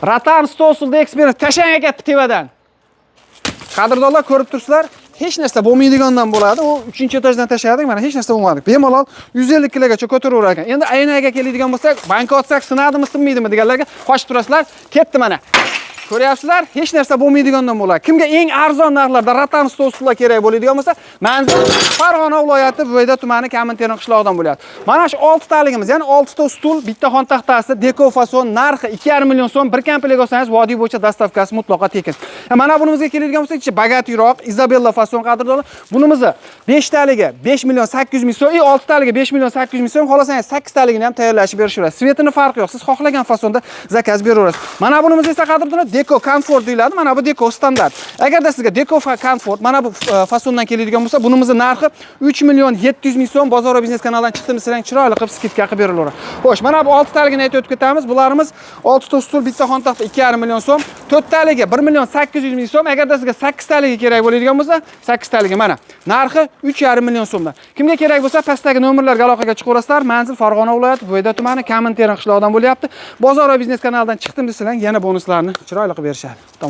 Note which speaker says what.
Speaker 1: Rotan stol stulda eksperiment tashlang aka tevadan. Qadrdonlar, ko'rib turibsizlar, hech narsa bo'lmaydigandan bo'ladi. U 3-etajdan tashladik, mana hech narsa bo'lmadi. Bemalol 150 kilogacha ko'taraverar ekan. Endi aynaga keladigan bo'lsak, banka otsak sinadimi, sinmaydimi deganlarga qochib turasizlar. Ketdi mana. Ko'ryapsizlar, hech narsa bo'lmaydigandan bo'ladi. Kimga eng arzon narxlarda rotan stol stullar kerak bo'ladigan bo'lsa, manzil Farg'ona viloyati Buvayda tumani Kaminterin qishlog'idan bo'lyapti. Mana shu 6 taligimiz, ya'ni 6 ta stul, bitta xon taxtasi, deko fason, narxi 2,5 million so'm, bir komplekt olsangiz, vodiy bo'yicha доставка si mutlaqo tekin. Mana bunimizga keladigan bo'lsak, ichi богатый roq, Izabella fason, qadrdonlar. Bunimizni 5 taligi 5 million 800 ming so'm, 6 taligi 5 million 800 ming so'm, xohlasangiz 8 taligini ham tayyorlashib berishaverasiz. Цвет ini farqi yo'q. Siz xohlagan fasonda заказ beraverasiz. Mana bunimiz esa, qadrdonlar, deko komfort deyiladi. Mana bu deko standart. Agarda sizga deko komfort mana bu fasondan keladigan bo'lsa, bunimizni narxi 3 million 700 ming so'm. Bozor va biznes kanalidan chiqdim desang, chiroyli qilib скидка qilib berilaveradi. Xo'sh, mana bu 6 taligini aytib o'tib ketamiz. Bularimiz 6 ta stul, bitta xon taxta 2,5 million so'm, 4 taligi 1 million 800 ming so'm. Agarda sizga 8 taligi kerak bo'ladigan bo'lsa, 8 taligi mana narxi 3,5 million so'mdan. Kimga kerak bo'lsa, pastdagi nomerlarga aloqaga chiqaverasizlar. Manzil Farg'ona viloyati Buvayda tumani Kaminterin qishlog'idan bo'lyapti. Bozor va biznes kanalidan chiqdim desalar, yana bonuslarni chiroyli qilib berishadi. Tamom.